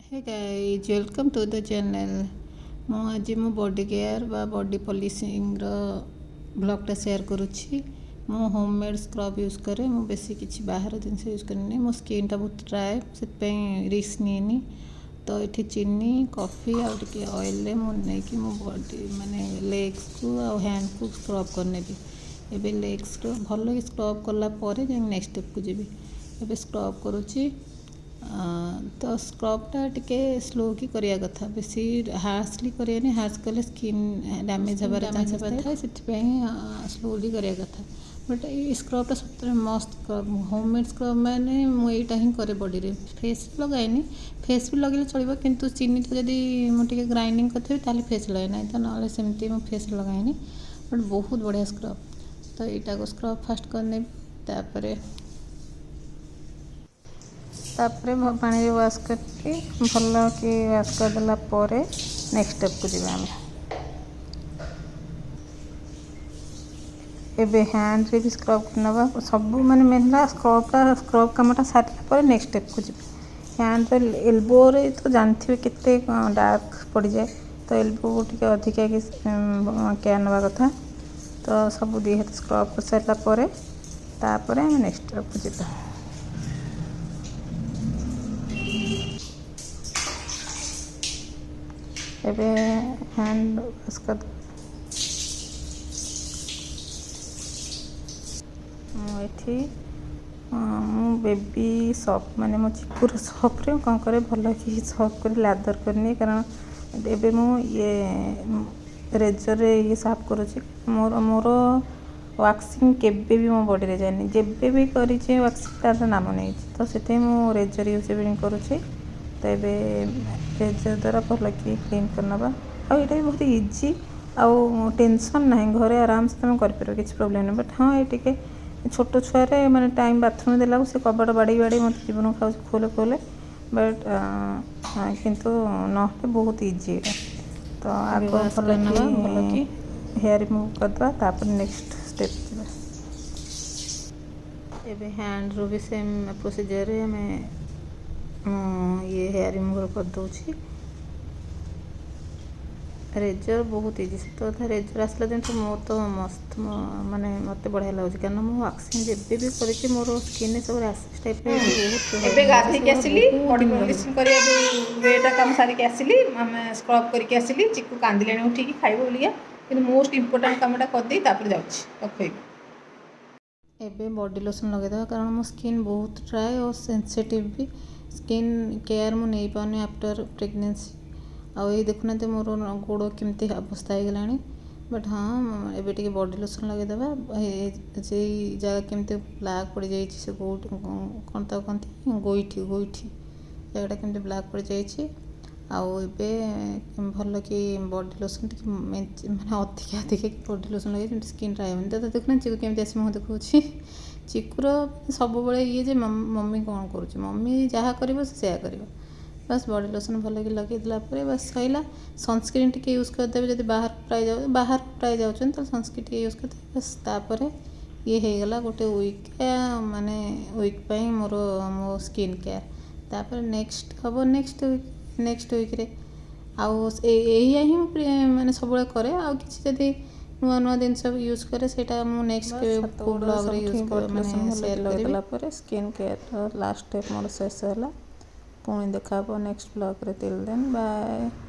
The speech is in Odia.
Hey guys, welcome to the channel. ମୁଁ ଆଜି ମୋ ବଡି କେୟାର ବା ବଡି ପଲିସିଂର ବ୍ଲଗ୍ଟା ସେୟାର କରୁଛି। ମୁଁ ହୋମ୍ ମେଡ଼୍ ସ୍କ୍ରବ୍ ୟୁଜ୍ କରେ। ମୁଁ ବେଶୀ କିଛି ବାହାର ଜିନିଷ ୟୁଜ୍ କରେନି। ମୋ ସ୍କିନ୍ଟା ବହୁତ ଡ୍ରାଏ, ସେଥିପାଇଁ ରିସ୍କ ନିଏନି। ତ ଏଠି ଚିନି, କଫି ଆଉ ଟିକେ ଅଏଲ୍ରେ ମୁଁ ନେଇକି ମୋ ବଡି, ମାନେ ଲେଗ୍ସକୁ ଆଉ ହ୍ୟାଣ୍ଡକୁ ସ୍କ୍ରବ୍ କରିନେବି। ଏବେ ଲେଗ୍ସର ଭଲକି ସ୍କ୍ରବ୍ କଲା ପରେ ଯାଇକି ନେକ୍ସଟ ଷ୍ଟେପ୍କୁ ଯିବି। ଏବେ ସ୍କ୍ରବ୍ କରୁଛି। ତ ସ୍କ୍ରବ୍ଟା ଟିକେ ସ୍ଲୋ କି କରିବା କଥା, ବେଶୀ ହାର୍ସଲି କରିବାନି। ହାର୍ସ କଲେ ସ୍କିନ୍ ଡ୍ୟାମେଜ୍ ହେବାର ଚାନ୍ସେସ୍ ଥାଏ, ସେଥିପାଇଁ ସ୍ଲୋଲି କରିବା କଥା। ବଟ୍ ଏଇ ସ୍କ୍ରବ୍ଟା ସତରେ ମସ୍ତ ସ୍କ୍ରବ୍। ହୋମ୍ ମେଡ଼୍ ସ୍କ୍ରବ୍ ମାନେ ମୁଁ ଏଇଟା ହିଁ କରେ ବଡ଼ିରେ, ଫେସ୍ ଲଗାଏନି। ଫେସ୍ ବି ଲଗେଇଲେ ଚଳିବ, କିନ୍ତୁ ଚିନିଟା ଯଦି ମୁଁ ଟିକେ ଗ୍ରାଇଣ୍ଡିଙ୍ଗ କରିଥିବି, ତାହେଲେ ଫେସ୍ ଲଗାଏ, ନାହିଁ ତ ନହେଲେ ସେମିତି ମୁଁ ଫେସ୍ ଲଗାଏନି। ବଟ୍ ବହୁତ ବଢ଼ିଆ ସ୍କ୍ରବ୍। ତ ଏଇଟାକୁ ସ୍କ୍ରବ୍ ଫାଷ୍ଟ କରିନେବି, ତାପରେ ପାଣିରେ ୱାଶ୍ କରିକି, ଭଲ କି ୱାଶ୍ କରିଦେଲା ପରେ ନେକ୍ସଟ ଷ୍ଟେପ୍କୁ ଯିବା ଆମେ। ଏବେ ହ୍ୟାଣ୍ଡରେ ବି ସ୍କ୍ରବ୍ କରିନେବା ସବୁ। ମାନେ ମେନ୍ ହେଲା ସ୍କ୍ରବ୍ଟା, ସ୍କ୍ରବ୍ କାମଟା ସାରିଲା ପରେ ନେକ୍ସଟ ଷ୍ଟେପ୍କୁ ଯିବା। ହ୍ୟାଣ୍ଡରେ, ଏଲ୍ବୋରେ ତ ଜାଣିଥିବେ କେତେ ଡାର୍କ ପଡ଼ିଯାଏ, ତ ଏଲ୍ବୋକୁ ଟିକେ ଅଧିକା କି କେୟାର ନେବା କଥା। ତ ସବୁ ଦୁଇ ହାତ ସ୍କ୍ରବ୍ କରିସାରିଲା ପରେ ତାପରେ ଆମେ ନେକ୍ସଟ ଷ୍ଟେପ୍କୁ ଯିବା। ଏବେ ହ୍ୟାଣ୍ଡ ୱାଶ୍ କରିଦେବା। ମୁଁ ଏଠି ମୁଁ ବେବି ସପ୍, ମାନେ ମୋ ଚିକୁର ସପ୍ରେ କ'ଣ କରେ, ଭଲ କି ସପ୍ କରି ଲାଦର କରିନିଏ। କାରଣ ଏବେ ମୁଁ ଇଏ ରେଜରରେ ଇଏ ସାଫ୍ କରୁଛି। ମୋର ୱାକ୍ସିଂ କେବେ ବି ମୋ ବଡ଼ିରେ ଯାଏନି। ଯେବେ ବି କରିଛି ୱାକ୍ସିଂ, ତାର ନାମ ନେଇଛି। ତ ସେଥିପାଇଁ ମୁଁ ରେଜର ୟୁଜ୍ ଏବେ କରୁଛି। ତ ଏବେ ରେଜର ଦ୍ୱାରା ଭଲ କି କ୍ଲିନ୍ କରିନେବା। ଆଉ ଏଇଟା ବି ବହୁତ ଇଜି ଆଉ ଟେନସନ୍ ନାହିଁ। ଘରେ ଆରାମସେ ତୁମେ କରିପାରିବ, କିଛି ପ୍ରୋବ୍ଲେମ୍ ନାହିଁ। ବଟ୍ ହଁ, ଏ ଟିକେ ଛୋଟ ଛୁଆରେ ମାନେ ଟାଇମ୍ ବାଥରୁମ୍ ଦେଲାକୁ ସେ କବାଟ ବାଡ଼େଇ ବାଡ଼େଇ ମୋତେ ଜୀବନ ଖାଉଛି, ଖୋଲେ ଖୋଲେ। ବଟ୍ କିନ୍ତୁ ନହେଲେ ବହୁତ ଇଜି ଏଇଟା। ତ ଏବେ ଆଗ ୱାଶ୍ ଭଲ କି କରିନେବା ଭଲ କି। ହେୟାର ରିମୁଭ୍ କରିଦେବା, ତାପରେ ନେକ୍ସଟ ଷ୍ଟେପ୍ ଯିବା। ଏବେ ହ୍ୟାଣ୍ଡରୁ ବି ସେମ୍ ପ୍ରୋସିଜରରେ ଆମେ ମୁଁ ଇଏ ହେୟାର ରିମୁଭ୍ କରିଦେଉଛି। ରେଜର ବହୁତ ଇଜି, ସତ କଥା। ରେଜର ଆସିଲା ଦିନଠୁ ମୋର ତ ମସ୍ତ, ମାନେ ମୋତେ ବଢ଼ିଆ ଲାଗୁଛି। କାରଣ ମୁଁ ୱାକ୍ସିଂ ଯେବେ ବି କରିଛି, ମୋର ସ୍କିନ୍ରେ ସବୁ ରାସେସ୍ ଟାଇପ୍ର ହେଇକି ବହୁତ ଏବେ ହଇରାଣ ହେଇଛି। ଗାଧେଇକି ସେଗୁଡ଼ା ଆସିଲି। ବହୁତ ବଡି ଦିନ ରହିଲା। ପଲିସିଂ କରିବା ଯେଉଁ ୱେଟା କାମ ସାରିକି ଆସିଲି, ଆମେ ସ୍କ୍ରବ୍ କରିକି ଆସିଲି। ଚିକୁ କାନ୍ଦିଲାଣି ଉଠିକି ଖାଇବ ବୋଲିକା, କିନ୍ତୁ ମୋଷ୍ଟ ଇମ୍ପୋର୍ଟାଣ୍ଟ କାମଟା କରିଦେଇ ତାପରେ ଯାଉଛି ରଖେଇବି। ଏବେ ବଡି ଲୋସନ୍ ଲଗେଇଦେବା, କାରଣ ମୋ ସ୍କିନ୍ ବହୁତ ଡ୍ରାଏ ଓ ସେନ୍ସିଟିଭ୍ ବି। ସ୍କିନ୍ କେୟାର ମୁଁ ନେଇପାରୁନି ଆଫ୍ଟର ପ୍ରେଗନେନ୍ସି। ଆଉ ଏଇ ଦେଖୁନାହାନ୍ତି, ମୋର ଗୋଡ଼ କେମିତି ଅବସ୍ଥା ହେଇଗଲାଣି। ବଟ୍ ହଁ, ଏବେ ଟିକେ ବଡି ଲୋସନ୍ ଲଗେଇଦେବା। ସେଇ ଜାଗା କେମିତି ବ୍ଲାକ୍ ପଡ଼ିଯାଇଛି, ସେ କ'ଣ ତାକୁ କହନ୍ତି, ଗୋଇଠି, ଗୋଇଠି ଜାଗାଟା କେମିତି ବ୍ଲାକ୍ ପଡ଼ିଯାଇଛି। ଆଉ ଏବେ ଭଲ କି ବଡି ଲୋସନ୍ ଟିକେ ମେଞ୍ଚେ, ମାନେ ଅଧିକା ଅଧିକା ବଡି ଲୋସନ୍ ଲଗେଇ, ଯେମିତି ସ୍କିନ୍ ଡ୍ରାଏ ହେବନି। ତ ଦେଖୁନାହାନ୍ତି, ଚିକୁ କେମିତି ଆସି ମୁହଁ ଦେଖାଉଛି। ଚିକୁର ସବୁବେଳେ ଇଏ ଯେ ମମି କ'ଣ କରୁଛି, ମମି ଯାହା କରିବ ସେ ସେୟା କରିବ। ବାସ୍, ବଡି ଲୋସନ୍ ଭଲକି ଲଗେଇଦେଲା ପରେ ବାସ୍ ସଇଲା। ସନସ୍କ୍ରିନ୍ ଟିକେ ୟୁଜ୍ କରିଦେବେ ଯଦି ବାହାରକୁ ପ୍ରାୟ ଯାଉଛନ୍ତି, ତାହେଲେ ସନସ୍କ୍ରିନ୍ ଟିକେ ୟୁଜ୍ କରିଦେବେ। ବାସ୍, ତାପରେ ଇଏ ହେଇଗଲା ଗୋଟେ ୱିକ୍, ମାନେ ୱିକ୍ ପାଇଁ ମୋର ମୋ ସ୍କିନ୍ କେୟାର। ତାପରେ ନେକ୍ସଟ ହେବ ନେକ୍ସଟ ୱିକ୍, ନେକ୍ସଟ ୱିକ୍ରେ। ଆଉ ଏଇଆ ହିଁ ମୁଁ ମାନେ ସବୁବେଳେ କରେ। ଆଉ କିଛି ଯଦି ନୂଆ ନୂଆ ଜିନିଷ ୟୁଜ୍ କରେ, ସେଇଟା ମୁଁ ନେକ୍ସଟ ବାସ୍, ହାତ କେଉଁ ଗୋଡ଼ ବ୍ଲଗ୍ରେ ସବୁଠି ୟୁଜ୍ ବଡି ମାନେ ଲୋସନ୍ ଭଲକି ସେୟାର କରିବି। ଲଗେଇଦେଲା ପରେ ସ୍କିନ୍ କେୟାରର ଲାଷ୍ଟ ଷ୍ଟେପ୍ ମୋର ଶେଷ ହେଲା। ପୁଣି ଦେଖା ହେବ ନେକ୍ସଟ ବ୍ଲଗ୍ରେ। Till then, bye.